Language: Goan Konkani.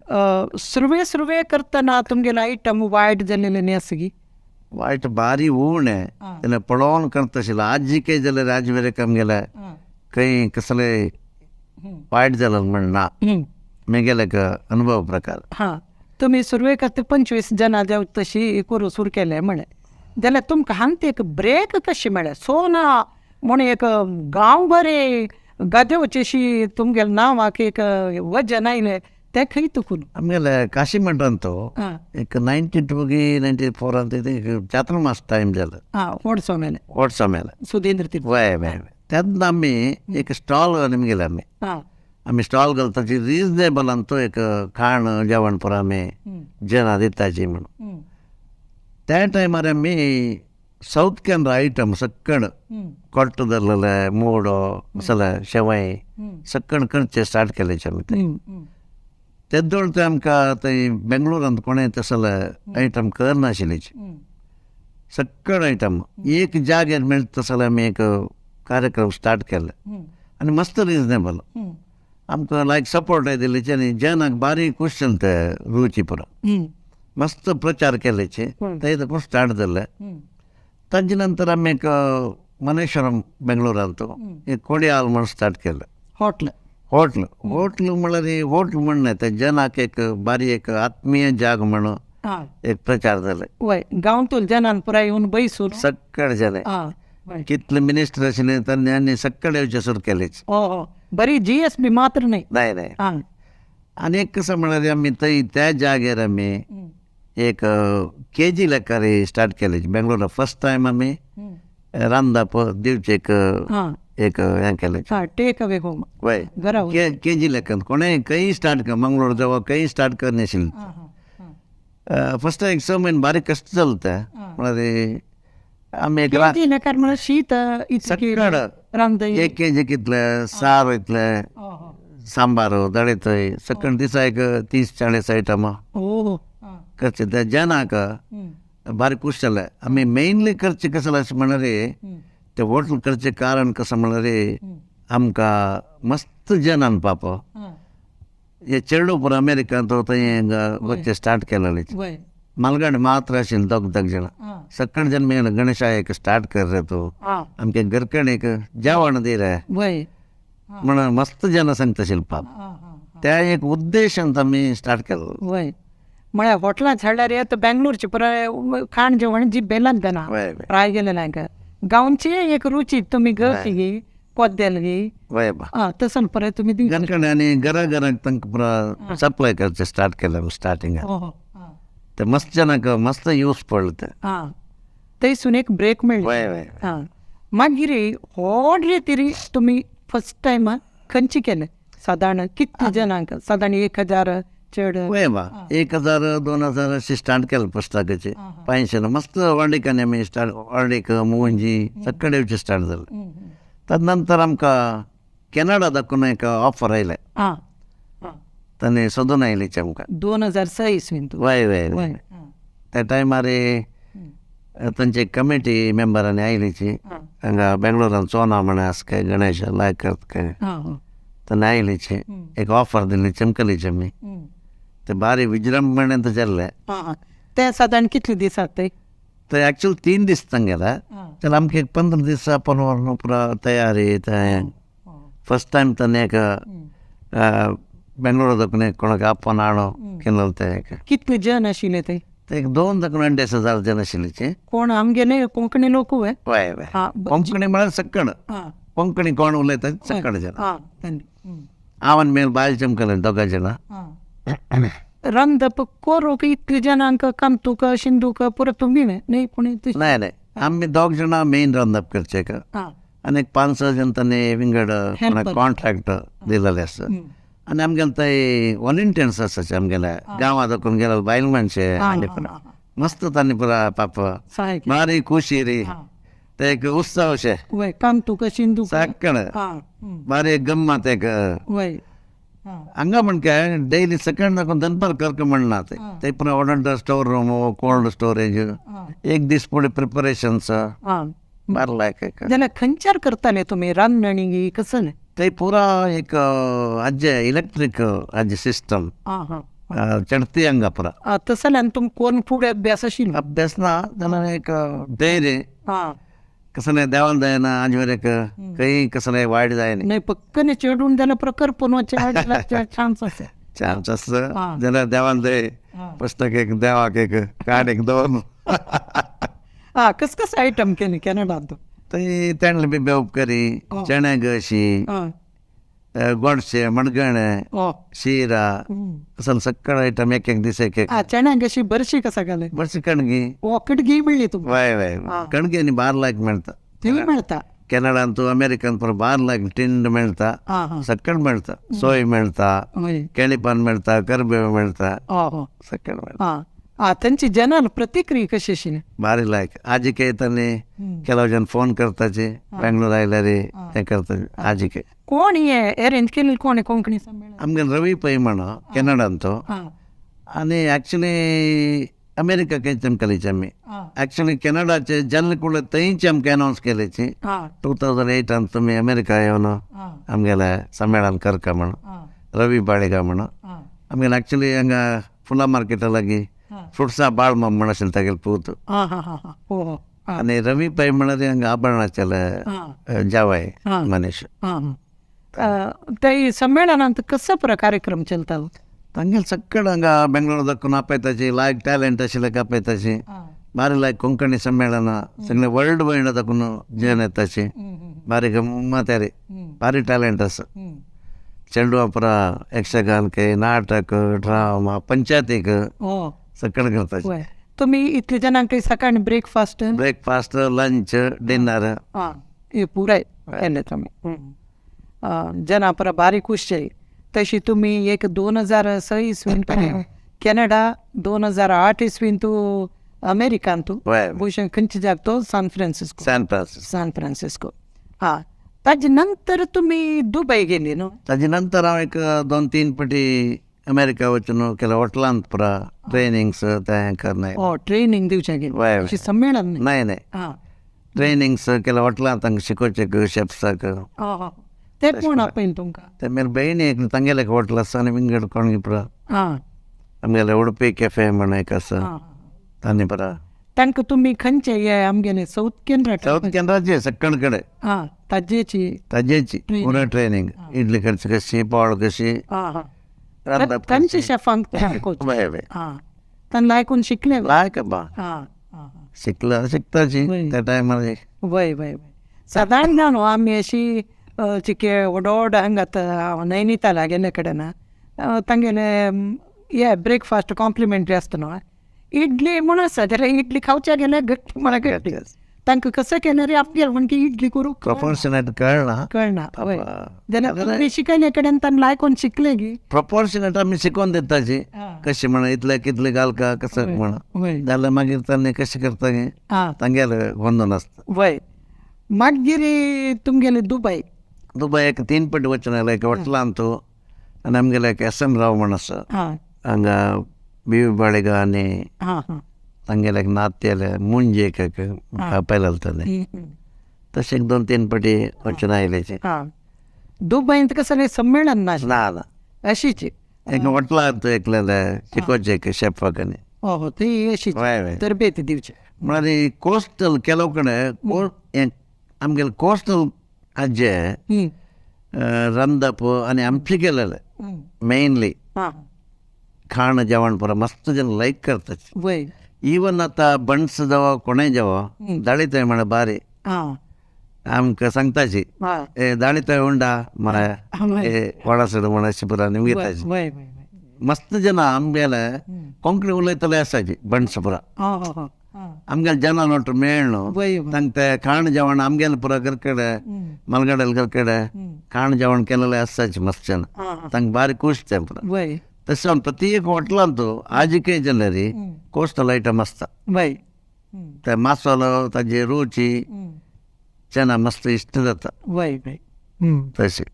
सुरवे सुरवे करतना तुमगेले आयटम वायट जालेले न्ही आसा की? वायट बारी उणें तेन्ना पळोवन करता आशिल्लें. आजजी जाल्यार आज मेरेन आमगेले खंय कसले वायट जालें म्हण ना, मेगेले एक अनुभव प्रकार. हां, तुमी सुरवेक आतां 25 जाणां जाव तशी करूं सुरू केलें म्हळें जाल्यार तुमकां हांगा एक ब्रेक कशी मेळ्ळें? सोना म्हूण एक गांवभर गाजोवचेशी तुमगेलें नांवाक एक वजन आयलें तें खंय तुकून? आमगेले काशी मठांत तो एक 92 की 94 अंत एक चातुर्मास टायम जालो. हां, व्हडसो मेले. व्हडसो मेले. सुधेंद्र तीर्थ. वय वय, तेन्ना आमी एक स्टॉल निमगेले. आमी आमी स्टॉल घालताची रिजनेबल अंतू एक खाण जेवण पुरो आमी जेना दिताची म्हणून. त्या टायमार आमी सावथ कॅनरा आयटम सक्कड कोट्ट धरलेले मोडो मसाला शेवई सक्कड करचे स्टार्ट केले आमी. ते तेदोळ ते आमकां थंय बेंगलोरांत कोणें तसले आयटम करनाशिल्ले. सक्कड आयटम एक जाग्यार मेळटा तसले आमी एक कार्यक्रम स्टार्ट केले आनी मस्त रिजनेबल आमकां लायक सपोर्ट दिले आनी जनाक बारीक खूश जालें ते रुची पुरो. मस्त प्रचार केल्याचे ते देखून स्टार्ट जालें. ताजे नंतर आमी एक मलेश्वरम बेंगलोरांत एक कोडियाल म्हण स्टार्ट केलें. हॉटल. होटल. होटल म्हळ्यार होटल म्हण न्हय, ते जनाक एक बारी एक आत्मीय जाग म्हणून एक प्रचार जाले. वय, गांवतूल जनान पुराय येवन बैसून सक्कड जालें. कितले मिनिस्टर आशिल्ले तांणी सक्कड येवचें सुरू केलेच. हो, बरी जीएस बी मात्र न्हय. नाही नाही. आनी एक कसं म्हळ्यार आमी थंय त्या जाग्यार आमी एक केजी लेखार स्टार्ट केले. बेंगलोरा फर्स्ट टायम आमी रांदप दिवचें एक एक हें केलें. Take away home. वय, केजी लेखान कोणें खंय स्टार्ट कर, मंगळूर जावं खंय स्टार्ट करनाशिल्लें. फर्स्ट एक 6 म्हयने बारीक कश्ट जालें तें. म्हळ्यार आमी एक केजी लेखार म्हळ्यार शीत सक्कड एक केजी कितले सार वयतले सांबार दळयतय सक्कड दिसा एक 30-40 आयटमां करचे. ते जनाक बारीक खूश जालें. आमी मेनली करचें कसलें अशें म्हणल्यार ते होटल करचें कारण कसं म्हणल्यार आमकां मस्त जनान पाप हे चेडू पुरो अमेरिकांत थंय वचचें स्टार्ट केलेलें. मालगाड मात्र आशिल्लें दोग दोग जाणां. सक्कड जण मेळ गणेशा एक स्टार्ट कर रे तूं, आमगे घरकण एक जेवण दी रे म्हण मस्त जनां सांगता आशिल्लें पाप. त्या एक उद्देशान आमी स्टार्ट केलो. वय, म्हळ्यार हॉटलां हाडल्यार आतां बेंगलोरचे पुराय खाण जेवण जी बेलांत बेना ट्राय केलें ना. गांवची एक रुची तुमी गळटी कोद्देल गी तसं परत तुमी घरकण आनी घरा घराक तांकां पुरो सप्लाय करचें स्टार्ट केलें स्टार्टिंगाक. ते मस्त जनाक मस्त यूज पडलें तें. हां, थंयसून एक ब्रेक मेळ्ळी. हां, मागीर व्हड रितीरी तुमी फर्स्ट टायम खंयची केलें? सादारण कितले जणांक? सादारण 1000 चड? वय बा, 1000 2000 अशें स्टार्ट केलें फस्टाकचे. 500 मस्त व्हडलिकांनी आमी स्टार्ट, व्हडलीक मुंजी सक्कड येवचें स्टार्ट जालें. तद नंतर आमकां कॅनडा दाखोवन एक ऑफर आयलें. तांणी सोदून आयलीच आमकां. 2006 इसवीन. वय वय वय. त्या टायमार तांचे कमिटी मेंबरांनी आयलीची हांगा बेंगलोरान चोना म्हण आसा काय गणेश लायक करता काय, तांणी आयलीची एक ऑफर दिली, चमकलीची आमी. ते बारी विजृंभणेन जाल्लें. ते सादारण कितले दीस आसा ते? ते एक्चुअल 3 दीस तांगेले. जाल्यार आमकां एक 15 दीस आपण व्हरून पुरो तयारी. ते फर्स्ट टायम तांणी एक बेंगलोर दाखोवन एक कोणाक आपोवन हाडून केलें तें एक. कितले जण आशिल्ले ते? ते एक 2 to 2,500 जण आशिल्ले. कोण आमगेले कोंकणी लोक? वय वय, कोंकणी म्हळ्यार सक्कड कोंकणी कोण उलयता सक्कड जण. हांव आनी मेल बायल चमकले दोगां जाणां. रांदप कोरूंक इतले जणांक कामतूक शिंदूक पुरो तुमी न्हय कोणी? नाही नाही, आमी दोग जाणां मेन रांदप करचें आनी एक 5-6 जण तांणी विंगड कॉन्ट्रॅक्ट दिलेलें आसा. आनी आमगेले थंय वॉलंटियर्स आसाचे आमगेले गांवांत दाखोवन गेले बायल मनशे आनी मस्त तांणी पुरा पाप बारी खुशी रे, ते एक उत्सव अशें. वय, कामतूक शिंदूक सक्कड बारी गम्मत एक. हांगा म्हण काय डेली सकाळ दाखोवन दनपार करक म्हणना ते ते पुरा order store room cold storage एक दीस फुडें प्रिपरेशन्स बार लायक. जाल्यार खंयच्यार करताले तुमी रांदणी कसं? ते पुरा एक हाजे इलेक्ट्रीक हाजे सिस्टम आं हां चडती हांगा पुरा. तसं जाल्यार तुमकां कोण फुडें अभ्यास आशिल्लो? अभ्यास ना जाल्यार एक धैर्य आं कसलें देवान दयेन आज वरेक खंय कसलें वायट जायना. नाही पक्कने चेडून जाल्यार प्रकल्प चान्स आसा. चान्स आसा जाल्यार देवान दय पुस्तक एक देवाक एक कार्ड एक दवरून. आं कस कस आयटम केले कॅनडांत? थंय तेंडले बी बेवप करी, चणे घशी, गोडशें, मणगणें, शिरा, असले सगळे आयटम एक एक दीस एक एक. चण्यांक अशी बरशी कसा घाले? बरशी कणगी. कणगी मेळ्ळी तुमकां? वय वय, कणगी आनी बार लायक मेळटा. थंय मेळटा? कॅनडांत अमेरिकन पुरो बार लायक टिंड मेळटा, सगळें मेळटा, सोय मेळटा, केळीपान मेळटा, करबेव मेळटा, सगळें मेळटा. आं तांची जनाल प्रतिक्रिया कशी आशिल्ली? भारी लायक. आजिके तांणी ಕೆಲವು जन फोन करताचे बेंगलोर आयल्यार हें करता आजिके. कोण हे अरेंज केल्ले कोण कोंकणी संमेलन? आमगे रवी पै म्हण कॅनडान तो, आनी एक्चुली अमेरिका खंयच्यान केलीची आमी एक्चुली कॅनडाचे जन कुळ थंयची आमकां अनावन्स केलेची 2008 तुमी अमेरिका येवन आमगेले संमेलन करका म्हण रवी बाळिगा म्हण. आमगेले एक्चुली हांगा फुलां मार्केटा लागीं फ्रुट्सा बाळ म्हण आशिल्लें तागेले पूत. आनी रवी पै म्हळ्यार हांगा आभरणाचेले जावाय मनीस. ते संमेलनांत कसो पुरो कार्यक्रम चलतालो? तांगेले सगळे हांगा बेंगलोर दाखोवन आपयताची, लायक टॅलंट आशिल्ले आपयताची, बारी लायक कोंकणी संमेलनां सगळे वर्ल्ड वायड दाखोवन जेवन येताची, बारी गम्मत रे, बारी टॅलंट आसा. चेंडू पुरा यक्षगान के नाटक ड्रामा पंचायतीक सगळें करताची. तुमी इतले जाणांक सकाळी ब्रेकफास्ट? ब्रेकफास्ट, लंच, डिनर हे पुराय केलें तुमी. जना पुरा बारी खूश जाली. तशी तुमी एक 2006 इसवीन कॅनडा, 2008 इसवीन तूं अमेरिकान तूं भोवशा खंयचे जाग तो सान फ्रांसिस्को. San Francisco. हां ताजे नंतर तुमी दुबय गेली न्हू? ताजे नंतर हांव एक 2-3 पटी अमेरिका वचून केल्या हॉटेलांत पुरा ट्रेनिंग्स तें करनाय. ट्रेनिंग दिवचें गेली? संमेलन नाही नाही, ट्रेनिंग्स केल्या हॉटेलांत तांकां शिकोवचें शेफ्साक. ते कोण आपयन तुमकां? ते मेरे भयणी एक तांगेलें एक हॉटेल आसा आनी विंगड कोण पुरा आमगेलें उडपी कॅफे म्हण एक आसा तांणी पुरा. तांकां तुमी खंयचे हे आमगेले सावथ केनरा? सावथ केनराचे सगळे कडेन. ताजेची ताजेची पुरा ट्रेनिंग, इडली करची कशी, पावळ कशी, तांचे शेफांक तांकां आयकून शिकले? लायक बा शिकला शिकताची त्या टायमार. वय वय वय सादारण न्हू आमी अशी चिके व्हड व्हड हांगा नैनिताला गेल्ले कडेन तांगेले हे ब्रेकफास्ट कॉम्प्लिमेंटरी आसता न्हू, इडली म्हूण आसा जाल्यार इडली खावच्या गेल्यार घट्ट म्हळ्यार घट्ट. तांकां कसं केल्यार आपगेल म्हण की इडली करूंक प्रोपोर्शनेट कळना. कळना वय. जाल्यार तुमी शिकयले कडेन तांकां आयकून शिकले गी? प्रोपोर्शनेट आमी शिकोवन दिताची कशें म्हण इतले कितले घालका कसं म्हण, जाल्यार मागीर तांणी कशें करता गी तांगेलें गोंदळ आसता. वय. मागीर तुमगेले दुबय? दुबय एक 3 पटी वचून आयले. एक हॉटेलांत आनी आमगेले एक एस एम राव म्हण आसा हांगा बी बाळिगा आनी तांगेले एक नात्याले मुंजे एक आपयलें ताणें. तशें एक 2-3 पटी वचून आयलेचे. दुबयंत कसलें संमेलन ना? ना ना, अशीच एक हॉटेलांत एकलें शिकोवचें एक शेफाक. आनी हो ती अशीच तरबेती दिवचे म्हळ्यार कोस्टल ಕೆಲವು कडेन आमगेले कोस्टल हाजे रांदप आनी आमचें केलेलें मेनली खाण जेवण पुरा मस्त जन लायक करतात. इवन आतां बन्स जावं कोणें जावं दाळीतय म्हळ्यार बारी आमकां सांगताची ए दाळीतय उंडा मरे ए वडासड म्हण अशें पुरा निमगिताची. मस्त जन आमगेले कोंकणी उलयतले आसाची बन्स पुरा आमगेले जನ नोट मेळ्ळ तांकां ते खाण जेवण आमगेले पुरा घरकडे मलगडेल घरकडे खाण जेवण केलेलें आसाची मस्त जन तांकां बारी खूश तें पुरा. तशें हांव प्रत्येक हॉटेलांत आजिकय जाल्यार कोस्टल आयटम आसता. ते मासालो ताजी रुची चना मस्त इश्ट जाता. तशें.